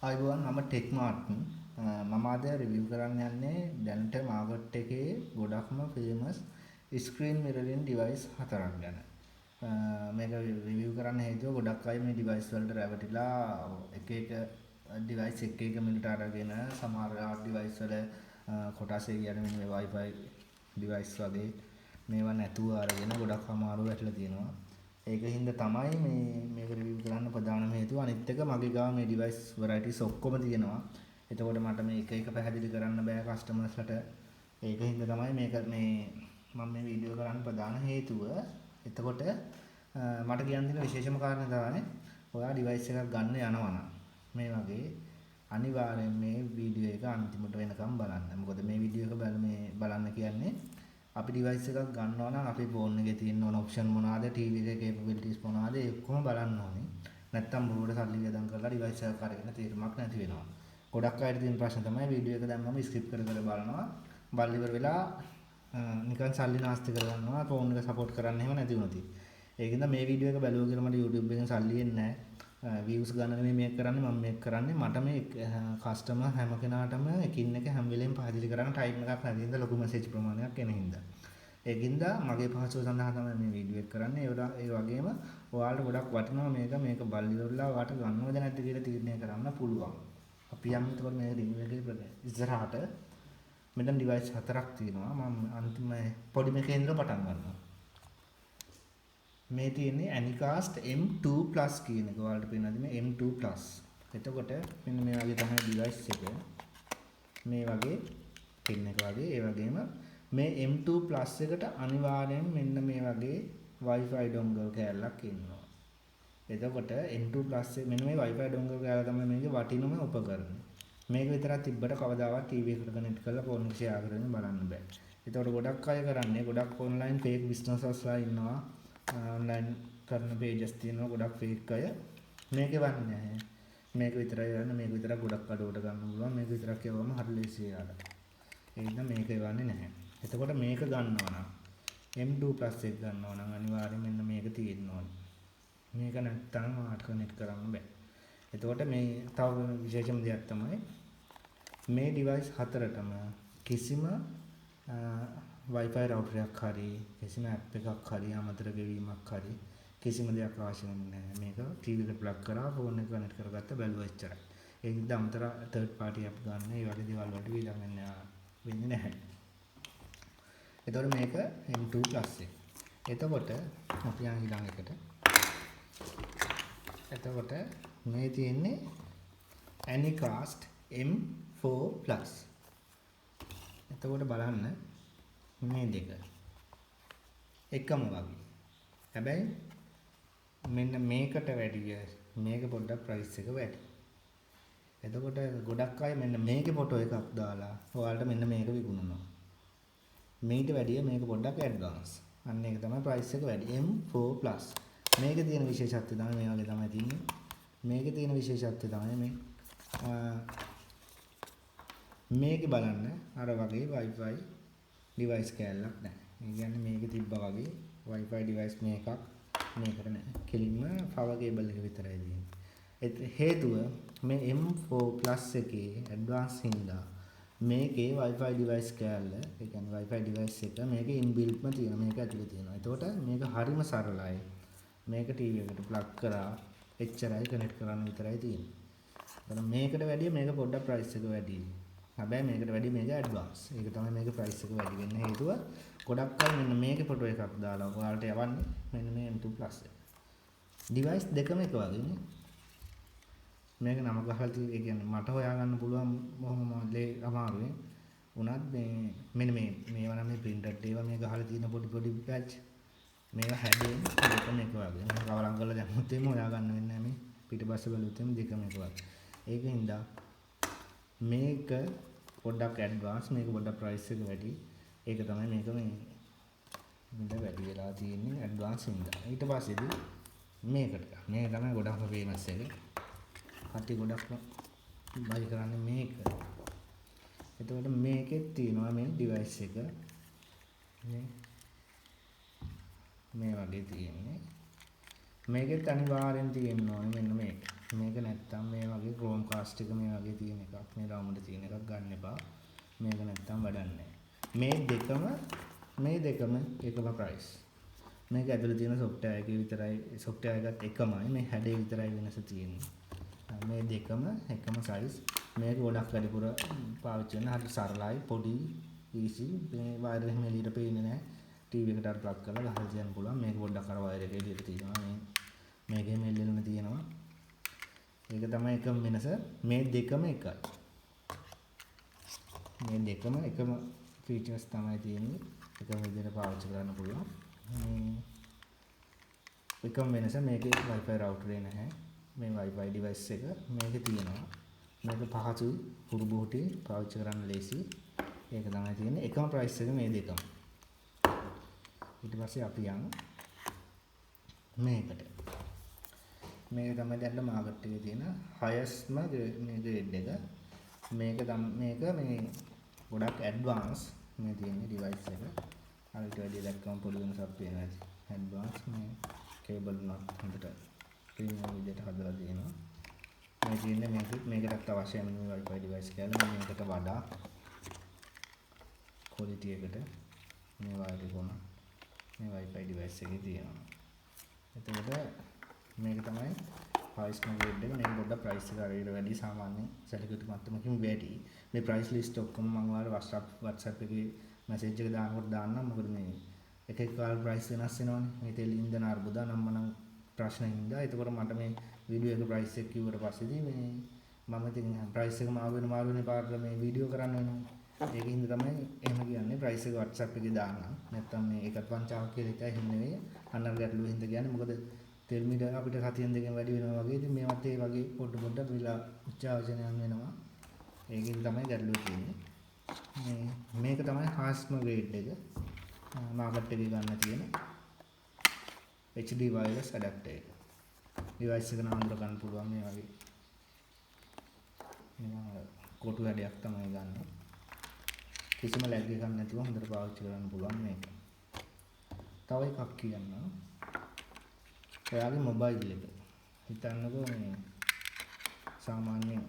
ආයුබෝවන්, මම tech Martin. මම අද රිවිව් කරන්න යන්නේ දැනට මාකට් එකේ ගොඩක්ම ෆේමස් ස්ක්‍රීන් මිරරින් ඩිවයිස් හතරක් ගැන. මේක රිවිව් කරන්න හේතුව ගොඩක් අය මේ ඩිවයිස් වලට රැවටිලා එක එක ඩිවයිස් එක එක මිලට අරගෙන සමහර ඩිවයිස් වල කොටස්, ඒ කියන්නේ මෙන්න මේ Wi-Fi device වගේ මේවා නැතුව අරගෙන ගොඩක් අමාරු වැටලා තියෙනවා. ඒක හින්දා තමයි මේ මේක රිවිව් කරන්න ප්‍රධානම හේතුව. අනිත් එක මගේ ගාව මේ ඩිවයිස් වැරයිටිස් ඔක්කොම තියෙනවා. එතකොට මට මේ එක එක පැහැදිලි කරන්න බෑ කස්ටමර්ස්ලට. ඒක හින්දා තමයි මේක මේ මම මේ වීඩියෝ කරන්න ප්‍රධාන හේතුව. එතකොට මට කියන්න තියෙන විශේෂම කාරණේ තමයි, ඔයා ඩිවයිස් එකක් ගන්න යනවා නම් මේ වගේ අනිවාර්යෙන් මේ වීඩියෝ එක අන්තිමට වෙනකම් බලන්න. මොකද මේ වීඩියෝ එක බල මේ බලන්න කියන්නේ අපි ඩිවයිස් එකක් ගන්නවා නම් අපේ ෆෝන් එකේ තියෙන ඕන ඔප්ෂන් මොනවාද, ටීවී එකේ කේපබිලිටිස් මොනවාද, ඒ ඔක්කොම බලන්න ඕනේ. නැත්තම් බොරුවට සල්ලි වියදම් කරලා ඩිවයිස් එකක් අරගෙන තේරුමක් නැති වෙනවා. ගොඩක් අයට තියෙන ප්‍රශ්න තමයි වීඩියෝ එක දැම්මම ස්කිප් කර කර බලනවා. බලලා ඉවර වෙලා නිකන් සල්ලි නාස්ති කරගන්නවා, ෆෝන් එක සපෝට් කරන්න එහෙම නැති වුණොත්. ඒක හින්දා මේ වීඩියෝ එක බැලුවා කියලා මට YouTube එකෙන් සල්ලි එන්නේ නැහැ. වීව්ස් ගන්න නෙමෙයි මේක කරන්නේ. මම මේක කරන්නේ මට මේ කස්ටමර් හැම කෙනාටම එකින් එක හැම වෙලේම පැහැදිලි කරන්න ටයිම් එකක් නැති හින්දා, ලොකු මැසේජ් ප්‍රමාණයක් එන හින්දා. ඒක හින්දා මගේ පහසුව සඳහා තමයි මේ වීඩියෝ එක කරන්නේ. ඒ වගේම ඔයාලට ගොඩක් වටිනවා මේක. මේක බලලා ඉවරලා ඔයාලට ගන්නවද නැද්ද කියලා තීරණය කරන්න පුළුවන්. අපි යමු එතකොට මේ රිවිව් එකේ ඉස්සරහට. මෙතන ඩිවයිස් හතරක් තියෙනවා. මම අන්තිම පොඩි මේකේ ඉඳලා පටන් ගන්නවා. මේ තියෙන්නේ Anycast M2 Plus කියන එක. ඔයාලට පේනවාද මේ M2 Plus? එතකොට මෙන්න මේ වගේ තමයි ඩිවයිස් එක. මේ වගේ පින් එක වගේ. ඒ වගේම මේ M2 Plus එකට අනිවාර්යෙන් මෙන්න මේ වගේ Wi-Fi dongle කෑල්ලක් ඉන්නවා. එතකොට M2 Plus එක මෙන්න මේ Wi-Fi dongle කෑල්ල තමයි මේකේ වටිනම උපකරණය. මේක විතරක් තිබ්බට කවදාවත් ටීවී එකට කනෙක්ට් කරලා ෆෝන් එක ෂෙයා කරගෙන බලන්න බෑ. එතකොට ගොඩක් අය කරන්නේ, ගොඩක් ඔන්ලයින් ෆේක් බිස්නසස්ලා ඉන්නවා. ඔන්ලයින් කරන පේජස් තියෙනවා, ගොඩක් ෆේක් අය. මේකේ වන්නේ නැහැ. මේක විතරයි යන්නේ. මේක විතරක් ගොඩක් අඩුවට ගන්න පුළුවන්. මේක විතරක් යවුවම හරි ලේසියි යාළුවා. ඒ හින්දා මේක එවන්නේ නැහැ. එතකොට මේක ගන්නවා නම්, M2 Plus එක ගන්නවා නම් අනිවාර්යයෙන් මෙන්න මේක තියෙන්න ඕනේ. මේක නැත්තම් ඔයාලට කනෙක්ට් කරන්න බෑ. එතකොට මේ තව විශේෂම දෙයක් තමයි මේ ඩිවයිස් හතරටම කිසිම Wi-Fi router එකක් හරි, කිසිම ඇප් එකක් හරි, අමතර ගෙවීමක් හරි කිසිම දෙයක් අවශ්‍ය වෙන්නේ නැහැ. මේක ටීවී එකට ප්ලග් කරා, ෆෝන් එක කනෙක්ට් කරගත්ත, බැලුවා, එච්චරයි. ඒ හින්දා අමතර තර්ඩ් පාටි ඇප් ගන්න ඒ වගේ දේවල් වලට වියදම් වෙන්නේ නැහැ. එතකොට මේක M2 Plus එක. එතකොට අපි යන් ඊළඟ එකට. එතකොට මේ තියෙන්නේ Anycast M4 Plus. එතකොට බලන්න මේ දෙක එකම වගේ. හැබැයි මෙන්න මේකට වැඩිය මේක පොඩ්ඩක් ප්‍රයිස් එක වැඩි. එතකොට ගොඩක් අය මෙන්න මේකේ ෆොටෝ එකක් දාලා ඔයාලට මෙන්න මේක විකුණනවා. මේට වැඩිය මේක පොඩ්ඩක් ඇඩ්වාන්ස්. අන්න ඒක තමයි ප්‍රයිස් එක වැඩි. M4 Plus. මේකේ තියෙන විශේෂත්වය තමයි මේ වගේ තමයි තියෙන්නේ. මේකේ තියෙන විශේෂත්වය තමයි මේ මේකේ බලන්න අර වගේ Wi-Fi device කෑල්ලක් නැහැ. ඒ කියන්නේ මේකේ තිබ්බා වගේ Wi-Fi device මේකක් මේකට නැහැ. කෙලින්ම පවර් කේබල් එක විතරයි තියෙන්නේ. ඒ හේතුව මේ M4 Plus එකේ ඇඩ්වාන්ස් හින්දා මේකේ Wi-Fi device කෑල්ල, ඒ කියන්නේ Wi-Fi device එක මේකේ ඉන්බිල්ට්ම තියෙනවා. මේක ඇතුලේ තියෙනවා. එතකොට මේක හරිම සරලයි. මේක ටීවී එකට ප්ලග් කරා, එච්චරයි, කනෙක්ට් කරන්න විතරයි තියෙන්නේ. එතන මේකට වැඩිය මේක පොඩ්ඩක් ප්‍රයිස් එක වැඩි. හැබැයි මේකට වැඩිය මේක ඇඩ්වාන්ස්. ඒක තමයි මේක ප්‍රයිස් එක වැඩි වෙන්න හේතුව. ගොඩක් අය මෙන්න මේකේ ෆොටෝ එකක් දාලා ඔයාලට යවන්නේ මෙන්න මේ M2 Plus එක. ඩිවයිස් දෙකම එක වගේ නේ. මේක නම ගහලා තියෙ, ඒ කියන්නේ මට හොයාගන්න පුළුවන් බොහොම ලේ අමාරුවෙන්. උනත් මේ මෙන්න මේ මේවා නම් මේ ප්‍රින්ටඩ් ඒවා මේ ගහලා තියෙන පොඩි පොඩි පැච් මේවා හැදෙන්නේ දෙකම එක වගේ. මම කවලම් කරලා දැම්මොත් එහෙම හොයාගන්න වෙන්නේ නැහැ. මේ පිටිපස්ස බැලුවොත් එහෙම දෙකම එක වගේ. ඒක හින්දා මේක පොඩ්ඩක් ඇඩ්වාන්ස්, මේක පොඩ්ඩක් ප්‍රයිස් එක වැඩි. ඒක තමයි මේක මේ මිල වැඩි වෙලා තියෙන්නේ ඇඩ්වාන්ස් හින්දා. ඊට පස්සේදී මේකට මේක තමයි ගොඩක්ම ෆේමස් එක. කට්ටිය ගොඩක්ම බයි කරන්නේ මේක. එතකොට මේකෙත් තියෙනවා මේ ඩිවයිස් එක. මේ මේ වගේ තියෙන්නේ. මේකෙත් අනිවාර්යෙන් තියෙන්න ඕනේ මෙන්න මේක. මේක නැත්තම් මේ වගේ Chromecast එක මේ වගේ තියෙන එකක්, මේ රවුමට තියෙන එකක් ගන්න එපා. මේක නැත්තම් වැඩක් නෑ. මේ දෙකම එකම ප්‍රයිස්. මේක ඇතුලේ තියෙන සොෆ්ට්වෙයාර් එකේ විතරයි, සොෆ්ට්වෙයාර් එකත් එකමයි, මේ හැඩේ විතරයි වෙනස තියෙන්නේ. මේ දෙකම එකම සයිස්. මේක ගොඩක් වැඩිපුර පාවිච්චි කරන හරි සරලයි, පොඩි, ඊසි. මේ වයර් එහෙම එළියට පේන්නේ නෑ. ටීවී එකට අර ප්ලග් කරලා ගහලා තියන්න පුළුවන්. මේක පොඩ්ඩක් අර වයර් එක එළියට තියෙනවා. මේකෙම එල්ලෙන්න තියෙනවා. ඒක තමයි එකම වෙනස. මේ දෙකම එකයි. මේ දෙකම එකම ෆීචර්ස් තමයි තියෙන්නේ. එකම විදිහට පාවිච්චි කරන්න පුළුවන්. මේ එකම වෙනස මේකේ Wi-Fi router එක නැහැ. මේ Wi-Fi device එක මේකේ තියෙනවා. මේක පහසුයි, හුරු බොහොටි පාවිච්චි කරන්න ලේසි. ඒක තමයි තියෙන්නේ. එකම ප්‍රයිස් එක මේ දෙකම. ඊට පස්සේ අපි යන් මේකට. මේක තමයි දැන් මාකට් එකේ තියෙන හයස්ම මේ ග්‍රේඩ් එක. මේක මේ ගොඩක් ඇඩ්වාන්ස් මේ තියෙන ඩිවයිස් එක. අර ඊට වැඩිය දැක්කම පොඩි වෙනසක් පේනවා ඇති. ඇඩ්වාන්ස් මේ කේබල් උනත් හොඳට ප්‍රීමියම් විදිහට හදලා තියෙනවා. මේ තියෙන්නේ මේකටත් අවශ්‍යයි මේ Wi-Fi device කියලා. මේකට වඩා ක්වොලිටි එකට මේ වයර් එක උනත් මේ Wi-Fi device එකේ තියෙනවා. එතකොට මේක තමයි හයිස්ම ග්‍රේඩ් එක. මේක පොඩ්ඩක් ප්‍රයිස් එක හරියට වැඩි, සාමාන්‍යයෙන් සැලකිය යුතු මට්ටමකින් වැඩි. මේ ප්‍රයිස් ලිස්ට් ඔක්කොම මම ඔයාලට WhatsApp එකේ මැසේජ් එක දානකොට දාන්නම්. මොකද මේ එක එක කාල ප්‍රයිස් වෙනස් වෙනවනේ. මේ තෙල් ඉන්ධන අර්බුද නම් මනම් ප්‍රශ්න හින්දා. එතකොට මට මේ වීඩියෝ එක ප්‍රයිස් එක කිව්වට පස්සේදී මේ මම ඉතින් ප්‍රයිස් එක මාරු වෙන පාරට මේ වීඩියෝ කරන්න වෙනවා. ඒක හින්දා තමයි එහෙම කියන්නේ. ප්‍රයිස් එක WhatsApp එකේ දාන්නම්. නැත්තම් මේ ඒකත් වංචාවක් කියලා හිතා එහෙම නෙවෙයි. අන්න අර ගැටලුව හින්දා කියන්නේ. මොකද තෙල් මිල අපිට සතියෙන් දෙකෙන් වැඩි වෙනවා වගේ. ඉතින් මේවත් ඒ වගේ පොඩ පොඩ මිල උච්චාවචනයන් වෙනවා. ඒකෙන් තමයි ගැටලුව තියෙන්නේ. මේක තමයි හාස්ම ග්‍රේඩ් එක. මාකට් එකේ ගන්න තියෙන HD wireless adapter එක. ඩිවයිස් එක නම් අඳුර ගන්න පුළුවන් මේ වගේ. නිකන් අර කොටු හැඩයක් තමයි ගන්න. කිසිම ලැග් එකක් නැතුව හොඳට පාවිච්චි කරන්න පුළුවන් මේක. තව එකක් කියන්නම්. ඔයාගේ මොබයිල් එක හිතන්නකෝ මේ සාමාන්‍යයෙන්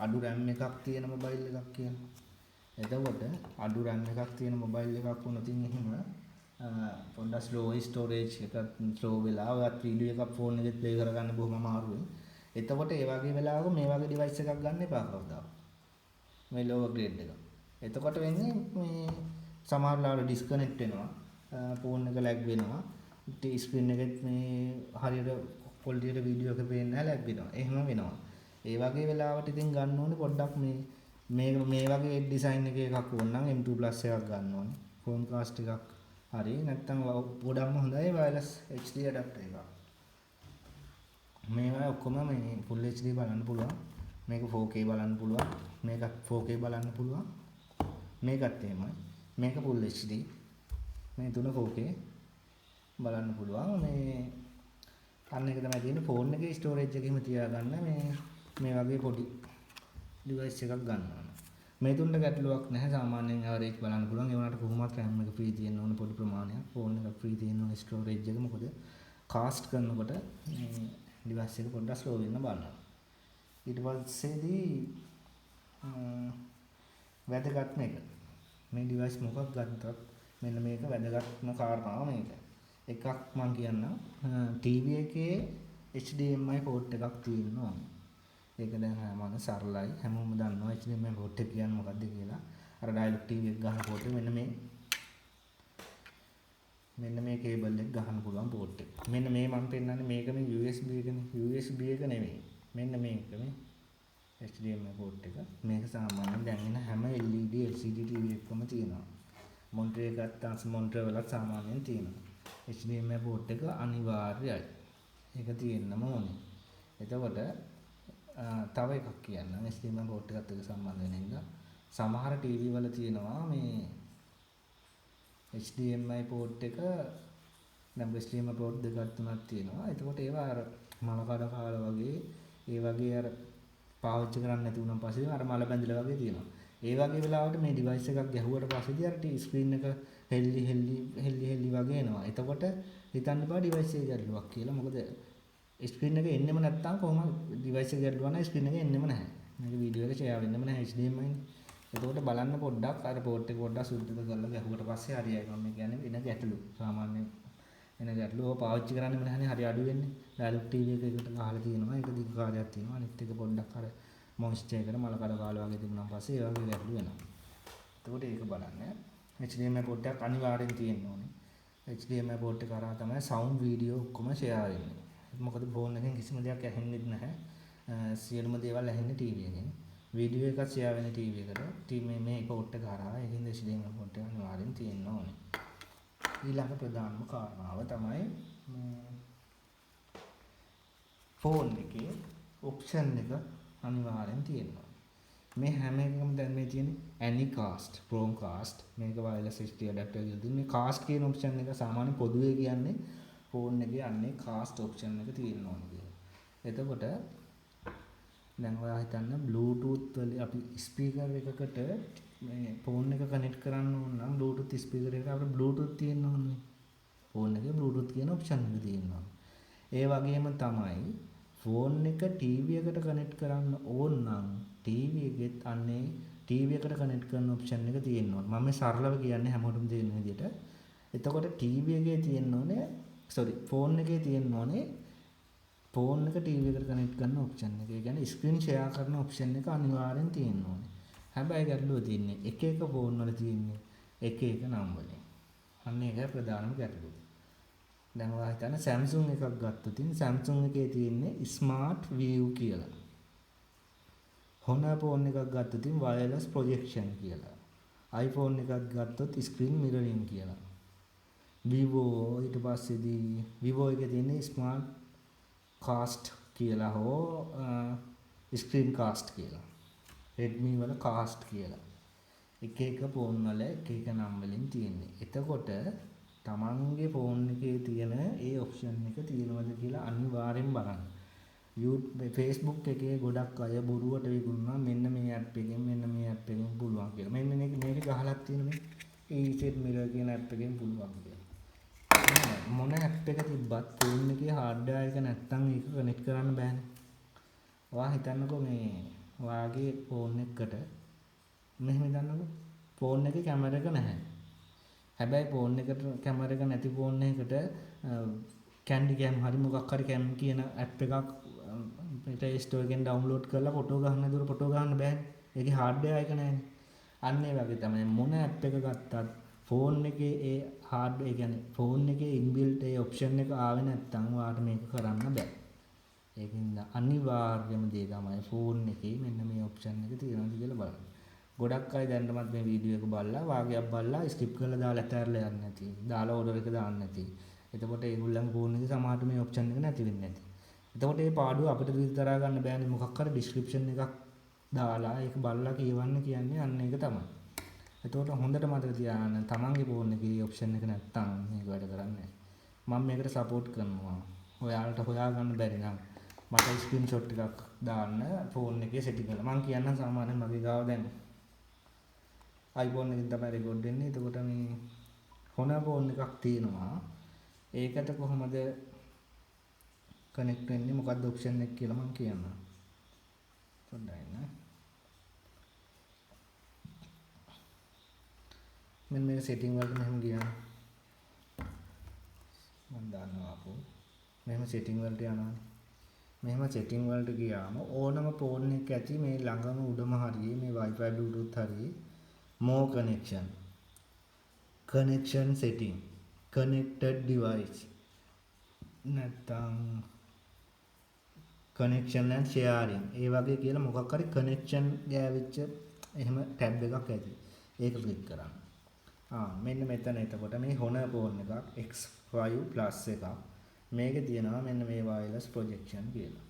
අඩු RAM එකක් තියෙන මොබයිල් එකක් කියලා. එතකොට අඩු RAM එකක් තියෙන මොබයිල් එකක් වුණොත් එහෙම පොඩ්ඩක් ස්ලෝ ස්ටෝරේජ් එකක් ස්ලෝ වෙලා ඔයත් වීඩියෝ එකක් ෆෝන් එකෙත් ප්ලේ කරගන්න බොහොම අමාරුයි. එතකොට ඒ වගේ වෙලාවක මේ වගේ ඩිවයිස් එකක් ගන්න එපා කවදාවත්. මේ ලෝවර් ග්‍රේඩ් එක. එතකොට වෙන්නේ මේ සමහර වෙලාවට ඩිස්කනෙක්ට් වෙනවා. ෆෝන් එක ලැග් වෙනවා. ස්ක්‍රීන් එකෙත් මේ හරියට ක්වොලිටියට වීඩියෝ එක පේන්නේ නැහැ, ලැග් වෙනවා. එහෙම වෙනවා. ඒ වගේ වෙලාවට ඉතින් ගන්න ඕනේ පොඩ්ඩක් මේ වගේ ඩිසයින් එකේ එකක් ඕන නම් M2 Plus එකක් ගන්න ඕනේ. Chromecast එකක් හරි නැත්නම් ගොඩක්ම හොඳයි wireless HD adapter එකක්. මේවා ඔක්කොම මේ Full HD බලන්න පුළුවන්. මේක 4K බලන්න පුළුවන්. මේකත් 4K බලන්න පුළුවන්. මේකත් එහෙමයි. මේක Full HD. මේ තුන 4K බලන්න පුළුවන්. මේ අන්න එක තමයි තියෙන්නේ. ෆෝන් එකේ ස්ටෝරේජ් එක එහෙම තියාගන්න මේ වගේ පොඩි ඩිවයිස් එකක් ගන්න ඕන. මේ තුනට ගැටලුවක් නැහැ. සාමාන්‍යයෙන් ඇවරේජ් බලන්න පුළුවන්. ඒ වුණාට කොහොමවත් RAM එක ෆ්‍රී තියෙන්න ඕන පොඩි ප්‍රමාණයක්. ෆෝන් එකක් ෆ්‍රී තියෙන්න ඕන ස්ටෝරේජ් එක. මොකද කාස්ට් කරනකොට මේ ඩිවයිස් එක පොඩ්ඩක් ස්ලෝ වෙන්න බලනවා. ඊට පස්සේදී වැදගත්ම එක. මේ ඩිවයිස් මොකක් ගත්තත් මෙන්න මේක වැදගත්ම කාරණාව මේක. එකක් මං කියන්නම්. ටීවී එකේ HDMI port එකක් තියෙන්න ඕනේ. ඒක දැන් හැමෝම සරලයි. හැමෝම දන්නවා HDMI port එක කියන්නේ මොකද්ද කියලා. අර ඩයලොග් ටීවී එක ගහන පෝට් එක මෙන්න මේ කේබල් එක ගහන්න පුළුවන් පෝට් එක. මෙන්න මේ මං පෙන්නන්නේ මේක මේ USB එකනේ. USB එක නෙමෙයි. මෙන්න මේක මේ HDMI port එක. මේක සාමාන්‍යයෙන් දැන් එන හැම LED LCD TV එකකම තියෙනවා. මොනිටර් එකත් මොනිටර් වලත් සාමාන්‍යයෙන් තියෙනවා. HDMI port එක අනිවාර්යයි. ඒක තියෙන්නම ඕනේ. එතකොට තව එකක් කියන්නම්. HDMI port එකත් එක්ක සම්බන්ධ වෙන හින්දා සමහර ටීවී වල තියෙනවා මේ HDMI port එක. දැන් HDMI port දෙකක් තුනක් තියෙනවා. එතකොට ඒවා අර මල කඩ කාලා වගේ ඒ වගේ අර පාවිච්චි කරන්න නැති වුණාන් පස්සේ අර මල බැඳිලා වගේ තියෙනවා. ඒ වගේ වෙලාවට මේ ඩිවයිස් එකක් ගැහුවට පස්සේදී අර ස්ක්‍රීන් එක හෙල්ලි හෙල්ලි හෙල්ලි හෙල්ලි වගේ එනවා. එතකොට හිතන්න එපා ඩිවයිස් එකේ ගැටලුවක් කියලා. මොකද ස්ක්‍රීන් එක එන්නෙම නැත්තම් කොහොම ඩිවයිස් එක ගැටලුවා නම් ස්ක්‍රීන් එක එන්නෙම නැහැ. මේක වීඩියෝ එක ෂෙයා වෙන්නෙම නැහැ HDMI නේ. එතකොට බලන්න පොඩ්ඩක් අර පෝට් එක පොඩ්ඩක් සුද්ධද කරලා ගැහුවට පස්සේ හරියයි. මම කියන්නේ එන ගැටලු. සාමාන්‍ය එන ගැටලු ඔය පාවිච්චි කරන්නෙම නැහනේ හරි අඩු වෙන්නේ. ඩයලොග් ටීවී එක එකට ගහලා තියෙනවා. ඒක දිග කාලයක් තියෙනවා. අනිත් එක පොඩ්ඩක් අර මොයිස්චර් එකට මල කඩ කාලා වගේ තිබුණාන් පස්සේ ඒ වගේ ගැටලු වෙනවා. එතකොට ඒක බලන්න. HDMI port එකක් අනිවාර්යෙන් තියෙන්න ඕනේ. HDMI port එක හරහා තමයි සවුන්ඩ් වීඩියෝ ඔක්කොම ෂෙයා වෙන්නේ. මොකද ෆෝන් එකෙන් කිසිම දෙයක් ඇහෙන්නේ නැහැ. සියලුම දේවල් ඇහෙන්නේ ටීවී එකෙන්. වීඩියෝ එකක් ෂෙයා වෙන්නේ ටීවී එකට. මේ මේ පෝට් එක හරහා. ඒකින්ද HDMI port එක අනිවාර්යෙන් තියෙන්න ඕනේ. ඊළඟ ප්‍රධානම කාරණාව තමයි මේ ෆෝන් එකේ ඔප්ෂන් එක අනිවාර්යෙන් තියෙන්න ඕනේ. මේ හැම එකකම දැන් මේ තියෙන්නේ Anycast, Chromecast, මේක wireless HD adapter කියලා තියෙන මේ cast කියන ඔප්ෂන් එක සාමාන්‍ය පොදුවේ කියන්නේ ෆෝන් එකේ අන්නේ cast option එක තියෙන්න ඕනේ කියලා. එතකොට දැන් ඔයා හිතන්න Bluetooth වල අපි ස්පීකර් එකකට මේ ෆෝන් එක කනෙක්ට් කරන්න ඕන නම් Bluetooth speaker එකට අපිට Bluetooth තියෙන්න ඕනේ. ෆෝන් එකේ Bluetooth කියන ඔප්ෂන් එක තියෙන්න ඕනේ. ඒ වගේම තමයි ෆෝන් එක ටීවී එකට කනෙක්ට් කරන්න ඕන නම් ටීවී එකෙත් අන්නේ ටීවී එකට කනෙක්ට් කරන ඔප්ෂන් එක තියෙන්න ඕනේ. මම මේ සරලව කියන්නේ හැමෝටම තේරෙන විදිහට. එතකොට ටීවී එකේ තියෙන්න ඕනේ සෝරි ෆෝන් එකේ තියෙන්න ඕනේ ෆෝන් එක ටීවී එකට කනෙක්ට් කරන ඔප්ෂන් එක. ඒ කියන්නේ ස්ක්‍රීන් ෂෙයා කරන ඔප්ෂන් එක අනිවාර්යෙන් තියෙන්න ඕනේ. හැබැයි ගැටලුව තියෙන්නේ එක එක ෆෝන් වල තියෙන්නේ එක එක නම් වලින්. අන්න ඒකයි ප්‍රධානම ගැටලුව. දැන් ඔයා හිතන්න Samsung එකක් ගත්තොත් ඉතින් Samsung එකේ තියෙන්නේ Smart View කියලා. Honor phone එකක් ගත්තොත් ඉතින් wireless projection කියලා. iPhone එකක් ගත්තොත් screen mirroring කියලා. Vivo ඊට පස්සේදී Vivo එකේ තියෙන්නේ Smart Cast කියලා හෝ screen cast කියලා. Redmi වල cast කියලා. එක එක ෆෝන් වල එක එක නම් වලින් තියෙන්නේ. එතකොට තමන්ගේ ෆෝන් එකේ තියෙන ඒ ඔප්ෂන් එක තියෙනවද කියලා අනිවාර්යෙන් බලන්න. Facebook එකේ ගොඩක් අය බොරුවට විකුණනවා මෙන්න මේ ඇප් එකෙන් මෙන්න මේ ඇප් එකෙන් පුළුවන් කියලා. මෙන්න මේක මේක ගහලක් තියෙන මේ EZ Mirror කියන ඇප් එකෙන් පුළුවන් කියලා. මොන ඇප් එක තිබ්බත් ෆෝන් එකේ හાર્ඩ්වෙයාර් එක නැත්තම් ඒක කනෙක්ට් කරන්න බෑනේ. ඔයා හිතන්නකෝ මේ ඔයාගේ ෆෝන් එකකට මෙහෙම හිතන්නකෝ ෆෝන් එකේ කැමරා එක නැහැ. හැබැයි ෆෝන් එකට කැමරා එක නැති ෆෝන් එකකට කැන්ඩි කැම් හරි මොකක් හරි කැම් කියන ඇප් එකක් Play Store එකෙන් ඩවුන්ලෝඩ් කරලා ෆොටෝ ගහන්න දුර ෆොටෝ ගහන්න බෑනේ. ඒකේ හાર્ඩ්වෙයාර් එක නෑනේ. අන්න ඒ වගේ තමයි මොන ඇප් එක ගත්තත් ෆෝන් එකේ ඒ හાર્ඩ් ඒ කියන්නේ ෆෝන් එකේ ඉන්බිල්ට් ඒ ඔප්ෂන් එක ආවේ නැත්නම් ඔයාට මේක කරන්න බෑ. ඒකින්ද අනිවාර්යම දේ තමයි ෆෝන් එකේ මෙන්න මේ ඔප්ෂන් එක තියෙනවද කියලා බලන්න. ගොඩක් අය දැනටමත් මේ වීඩියෝ එක බලලා වාගයක් බලලා ස්කිප් කරලා දාලා ඇතැරලා යන්නේ නැති. දාලා ඕඩර් එක දාන්න නැති. එතකොට ඒගොල්ලන්ගේ ෆෝන් එකේ සමහරට මේ ඔප්ෂන් එක නැති වෙන්නේ නැති. එතකොට මේ පාඩුව අපිට විතරා ගන්න බෑනේ. මොකක් හරි ඩිස්ක්‍රිප්ෂන් එකක් දාලා ඒක බලලා කියවන්න කියන්නේ අන්න ඒක තමයි. එතකොට හොඳට මතක තියාගන්න තමන්ගේ ෆෝන් එකේ ඔප්ෂන් එක නැත්තම් මේක වැඩ කරන්නේ නැහැ. මම මේකට සපෝට් කරනවා. ඔයාලට හොයාගන්න බැරි නම් මට ස්ක්‍රීන්ෂොට් එකක් දාන්න ෆෝන් එකේ සෙටින් කරලා. මං කියන්නම් සාමාන්‍යයෙන් මගේ ගාව දැන් iPhone එකෙන් තමයි රෙකෝඩ් වෙන්නේ. එතකොට මේ Honor phone එකක් තියෙනවා. ඒකට කොහොමද කනෙක්ට් වෙන්නේ මොකද්ද ඔප්ෂන් එක කියලා මං කියන්නම්. පොඩ්ඩක් ඉන්න. මෙන්න මේක සෙටින් වලට මෙහෙම ගියා. මං දාන්නවා ආපහු. මෙහෙම සෙටින් වලට යනවානේ. මෙහෙම සෙටින් වලට ගියාම ඕනම ෆෝන් එකක ඇති මේ ළඟම උඩම හරියේ මේ Wi-Fi Bluetooth හරියේ more connection, connection setting, connected device නැත්තම් connection and sharing ඒ වගේ කියලා මොකක් හරි connection ගෑවිච්ච එහෙම ටැබ් එකක් ඇති. ඒක ක්ලික් කරන්න. මෙන්න මෙතන එතකොට මේ Honor phone එකක් X5 Plus එකක්. මේකේ තියෙනවා මෙන්න මේ wireless projection කියලා.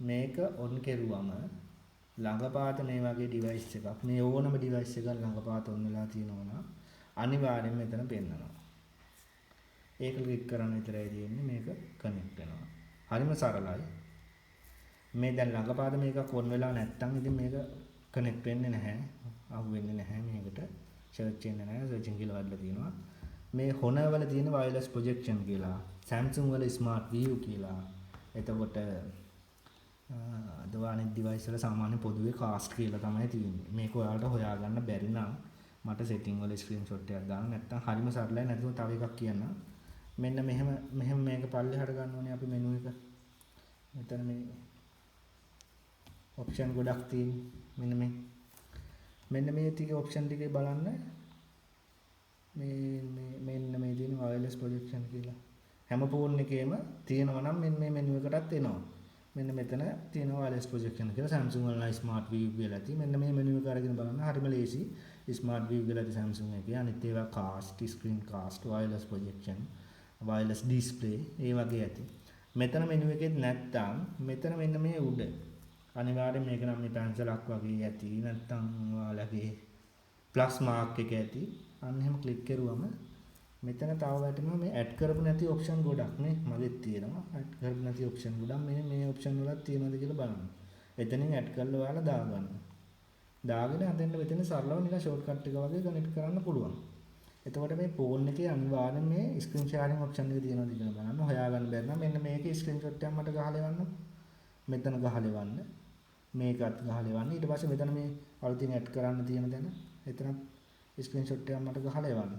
මේක ඔන් කෙරුවම ළඟපාත මේ වගේ ඩිවයිස් එකක් මේ ඕනම ඩිවයිස් එකක් ළඟපාත ඔන් වෙලා තියෙනවා නම් අනිවාර්යෙන්ම මෙතන පෙන්නනවා. ඒක ක්ලික් කරන්න විතරයි තියෙන්නේ මේක කනෙක්ට් වෙනවා. හරිම සරලයි. මේ දැන් ළඟපාත මේකක් ඔන් වෙලා නැත්තම් ඉතින් මේක කනෙක්ට් වෙන්නේ නැහැ. අහු වෙන්නේ නැහැ මේකට. සර්ච් වෙන්නේ නැහැ. සර්චින් කියලා වඩලා තියෙනවා. මේ Honor වල තියෙන wireless projection කියලා, Samsung වල smart view කියලා. එතකොට අද අනිත් ඩිවයිස් වල සාමාන්‍ය පොදුවේ කාස්ට් කියලා තමයි තියෙන්නේ. මේක ඔයාලට හොයාගන්න බැරි නම් මට සෙටින් වල ස්ක්‍රීන්ෂොට් එකක් දාන්න. නැත්තම් හරිම සරලයි. නැතුව තව එකක් කියන්නම්. මෙන්න මෙහෙම මෙහෙම මේක පල්ලෙහාට ගන්න ඕනේ අපි මෙනු එක. මෙතන මේ ඔප්ෂන් ගොඩක් තියෙන්නේ. මෙන්න මේ ටික ඔප්ෂන් ටිකේ බලන්න. මේ මේ මෙන්න මේ තියෙන වයර්ලස් ප්‍රොජෙක්ෂන් කියලා. හැම ෆෝන් එකේම තියෙනවා නම් මෙන්න මේ මෙනු එකටත් එනවා. මෙන්න මෙතන තියෙනවා වයර්ලස් ප්‍රොජෙක්ෂන් කියලා. Samsung වල නම් ස්මාර්ට් view කියලා ඇති. මෙන්න මේ මෙනු එක අරගෙන බලන්න හරිම ලේසි. ස්මාර්ට් view කියලා ඇති Samsung එකේ. අනිත් ඒවා cast, screen cast, wireless projection, wireless display ඒ වගේ ඇති. මෙතන මෙනු එකෙත් නැත්තම් මෙතන මෙන්න මේ උඩ අනිවාර්යෙන් මේක නම් මේ පැන්සලක් වගේ ඇති, නැත්තම් ඔයාලගේ ප්ලස් මාක් එක ඇති. අන්න එහෙම ක්ලික් කරුවම මෙතන තව වැටෙනවා මේ ඇඩ් කරපු නැති ඔප්ෂන් ගොඩක් නේ. මගෙත් තියෙනවා ඇඩ් කරපු නැති ඔප්ෂන් ගොඩක්. මේ මේ ඔප්ෂන් වලත් තියෙනවද කියලා බලන්න. එතනින් ඇඩ් කරලා ඔයාලා දාගන්න. දාගෙන අතෙන්ට මෙතන සරලව නිකන් ෂෝට්කට් එක වගේ කනෙක්ට් කරන්න පුළුවන්. එතකොට මේ ෆෝන් එකේ අනිවාර්යෙන් මේ ස්ක්‍රීන් ෂෙයාරින් ඔප්ෂන් එක තියෙනවද කියලා බලන්න. හොයාගන්න බැරි නම් මෙන්න මේකේ ස්ක්‍රීන්ෂොට් එකක් මට ගහලා එවන්න. මෙතන ගහලා එවන්න. මේකත් ගහලා එවන්න. ඊට පස්සේ මෙතන මේ අලුතින් ඇඩ් කරන්න තියෙන තැන එතනත් ස්ක්‍රීන්ෂොට් එකක් මට ගහලා එවන්න.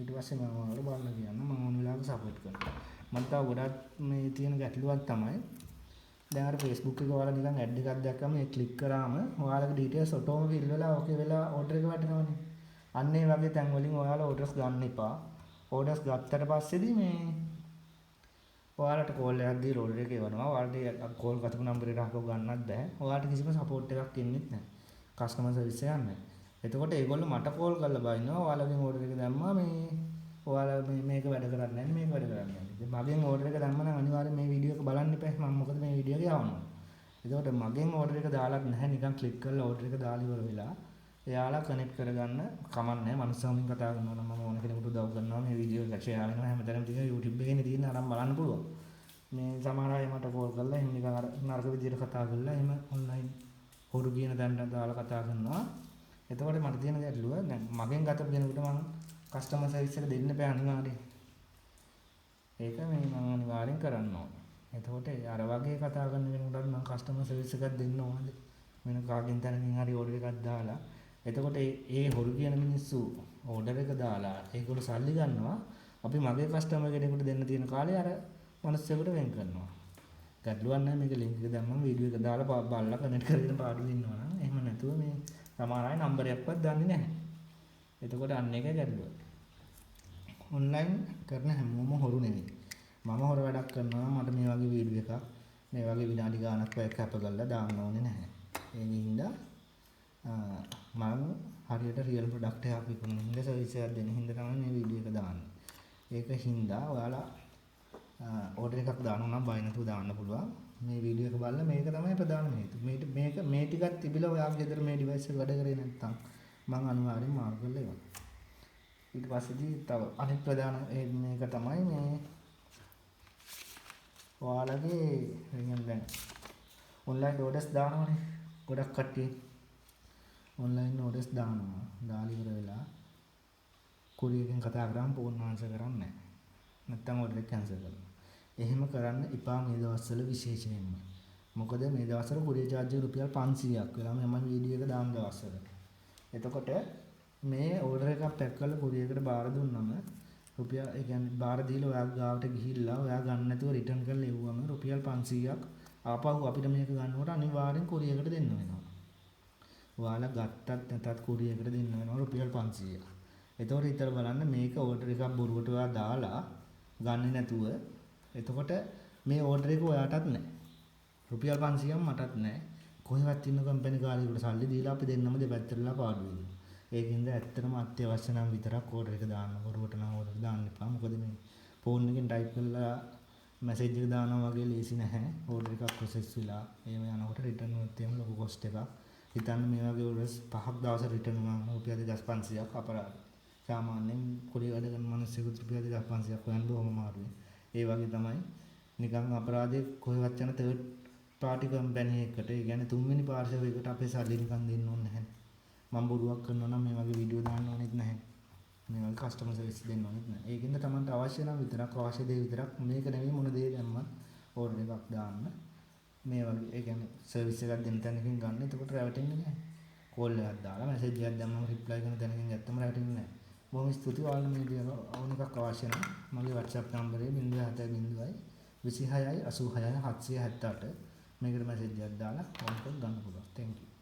ඊට පස්සේ මම ඔයාලට බලන්න කියන්න. මම ඕන වෙලාවක සපෝට් කරනවා. මට තව ගොඩක් මේ තියෙන ගැටලුවක් තමයි දැන් අර Facebook එක ඔයාලා නිකන් ඇඩ් එකක් දැක්කම ඒ ක්ලික් කරාම ඔයාලගේ ඩීටේල්ස් ඔටෝම ෆිල් වෙලා ඕකේ වෙලා ඕඩර් එක වැටෙනවනේ. අන්න ඒ වගේ තැන් වලින් ඔයාලා ඕඩර්ස් ගන්න එපා. ඕඩර්ස් ගත්තට පස්සේදී මේ ඔයාලට කෝල් එකක් දීලා ඕඩර් එක එවනවා. ඔයාලට කෝල් ගතපු නම්බර් එකට ආපහු ගන්නත් බෑ. ඔයාලට කිසිම සපෝට් එකක් එන්නෙත් නෑ. කස්ටමර් සර්විස් එකක් නෑ. එතකොට ඒගොල්ලෝ මට කෝල් කරලා බයිනවා, ඔයාලගෙන් ඕඩර් එක දැම්මා, මේ ඔයාලා මේ මේක වැඩ කරන්නේ නැහැ, මේක වැඩ කරන්නේ නැහැ. ඉතින් මගෙන් ඕඩර් එක දැම්ම නම් අනිවාර්යෙන් මේ වීඩියෝ එක බලන්න එපා. මම මොකද මේ වීඩියෝ එක යවනවා. එතකොට මගෙන් ඕඩර් එක දාලත් නැහැ, නිකන් ක්ලික් කරලා ඕඩර් එක දාලා ඉවර වෙලා එයාලා කනෙක්ට් කරගන්න කමක් නැහැ. මනුස්සයන්ගෙන් කතා කරනවා නම් මම ඕන කෙනෙකුට උදව් කරනවා. මේ වීඩියෝ එක ෂෙයා වෙනවා හැමතැනම තියෙන YouTube එකේනේ තියෙන අරන් බලන්න පුළුවන්. මේ සමහර අය මට කෝල් කරලා එහෙම නිකන් අර නරක විදියට කතා කරලා එහෙම ඔන්ලයින් හොරු කියන තැනට දාලා කතා කරනවා. එතකොට මට තියෙන ගැටලුව දැන් මගෙන් ගතපු කෙනෙකුට මං කස්ටමර් සර්විස් එක දෙන්න බෑ අනිවාර්යෙන්. ඒක මේ මං අනිවාර්යෙන් කරන්න ඕනේ. එතකොට අර වගේ කතා කරන කෙනෙකුට මං කස්ටමර් සර්විස් එකක් දෙන්න ඕනද? වෙන කාගෙන් තැනකින් හරි ඕඩර් එකක් දාලා, එතකොට ඒ හොරු කියන මිනිස්සු ඕඩර් එක දාලා ඒගොල්ලෝ සල්ලි ගන්නවා. අපි මගේ කස්ටමර් කෙනෙකුට දෙන්න තියෙන කාලේ අර මනුස්සයෙකුට වෙන් කරනවා. ගැටලුවක් නැහැ, මේක ලින්ක් එක දැම්මම වීඩියෝ එක දාලා බලලා කනෙක්ට් කරගෙන පාඩුවේ ඉන්නවා නම්. එහෙම නැතුව මේ සමහර අය නම්බරයක්වත් දන්නේ නැහැ. එතකොට අන්න ඒකයි ගැටලුව. ඔන්ලයින් කරන හැමෝම හොරු නෙවෙයි. මම හොර වැඩක් කරනවා නම් මට මේ වගේ වීඩියෝ එකක් මේ වගේ විනාඩි ගාණක් වැය කැප කරලා දාන්න ඕනේ නැහැ. ඒ හින්දා මං හරියට රියල් ප්‍රොඩක්ට් එකක් විකුණන හින්දා, සර්විස් එකක් දෙන හින්දා තමයි මේ වීඩියෝ එක දාන්නේ. ඒක හින්දා ඔයාලා ඕඩර් එකක් දානවා නම් බය නැතුව දාන්න පුළුවන්. මේ වීඩියෝ එක බලලා. මේක තමයි ප්‍රධානම හේතුව. මේ මේක මේ ටිකක් තිබිලා ඔයාගේ ගෙදර මේ ඩිවයිස් එක වැඩ කරේ නැත්තම් මං අනිවාර්යෙන් මාරු කරලා එවනවා. ඊට පස්සේදී තව අනිත් ප්‍රධාන මේක තමයි මේ ඔයාලගේ ඒ කියන්නේ දැන් ඔන්ලයින් ඕඩර්ස් දානවනේ. ගොඩක් කට්ටිය ඔන්ලයින් ඕඩර්ස් දානවා. දාලා ඉවර වෙලා කුරියර් එකෙන් කතා කරාම ෆෝන් ආන්සර් කරන්නේ නැහැ. නැත්තම් ඕඩර් එක කැන්සල් කරනවා. එහෙම කරන්න එපා මේ දවස්වල විශේෂයෙන්ම. මොකද මේ දවස්වල කුරියර් චාර්ජ් එක රුපියල් 500ක් වෙලා මම වීඩියෝ එක දාන දවස්වල. එතකොට මේ ඕඩර් එකක් පැක් කරලා කුරියර් එකට බාර දුන්නම රුපියල්, ඒ කියන්නේ බාර දීලා ඔයා ගාවට ගිහිල්ලා ඔයා ගන්න නැතුව රිටර්න් කරලා එව්වම රුපියල් 500ක් ආපහු අපිට මේක ගන්නකොට අනිවාර්යෙන් කුරියර් එකට දෙන්න වෙනවා. ඔයාලා ගත්තත් නැතත් කුරියර් එකට දෙන්න වෙනවා රුපියල් 500ක්. එතකොට හිතලා බලන්න, මේක ඕඩර් එකක් බොරුවට ඔයා දාලා ගන්නෙ නැතුව, එතකොට මේ ඕඩර් එක ඔයාටත් නෑ. රුපියල් 500ක් මටත් නෑ. කොහෙවත් ඉන්න කම්පැනි කාරයෙකුට සල්ලි දීලා අපි දෙන්නම දෙපැත්තට වෙලා පාඩු වෙනවා. ඒකින්ද ඇත්තටම අත්‍යවශ්‍ය නම් විතරක් ඕඩර් එක දාන්න. බොරුවට නම් ඕඩර් දාන්න එපා. මොකද මේ ෆෝන් එකෙන් ටයිප් කරලා මැසේජ් එක දානවා වගේ ලේසි නැහැ. ඕඩර් එකක් ප්‍රොසෙස් වෙලා එහෙම යනකොට රිටර්න් වුණොත් එහෙම ලොකු කොස්ට් එකක්. හිතන්න මේ වගේ ඕඩර්ස් පහක් දවසට රිටර්න් වුණාම රුපියල් 2500ක් අපරාධ. සාමාන්‍යයෙන් කුලී වැඩ කරන මිනිස්සුන්ට රුපියල් 2500ක් හොයන්න බොහොම අමාරුයි. ඒ වගේ තමයි නිකන් අපරාධේ කොහෙවත් යන තර්ඩ් පාටි කම්පැනි එකකට, ඒ කියන්නේ තුන්වෙනි පාර්ශවයකට අපේ සල්ලි නිකන් දෙන්න ඕනේ නැහැ. මම බොරුවක් කරනවා නම් මේ වගේ වීඩියෝ දාන්න ඕනෙත් නැහැ. මේ වගේ කස්ටමර් සර්විස් දෙන්න ඕනෙත් නෑ. ඒකින්ද තමන්ට අවශ්‍ය නම් විතරක්, අවශ්‍ය දේ විතරක්, මේක නෙවෙයි මොන දේ දැම්මත් ඕඩර් එකක් දාන්න. මේ වගේ ඒ කියන්නේ සර්විස් එකක් දෙන තැනකින් ගන්න. එතකොට රැවටෙන්නේ නෑ. කෝල් එකක් දාලා මැසේජ් එකක් දැම්මම රිප්ලයි කරන තැනකින් ගත්තම රැවටෙන්නේ නෑ. බොහොම ස්තුතියි. ඔයාලට මේ දේ ඕන එකක් අවශ්‍ය නම් මගේ WhatsApp නම්බරය 07 0 26 86 778. මේකට මැසේජ් එකක් දාලා ඕන එකක් ගන්න පුළුවන්. Thank you.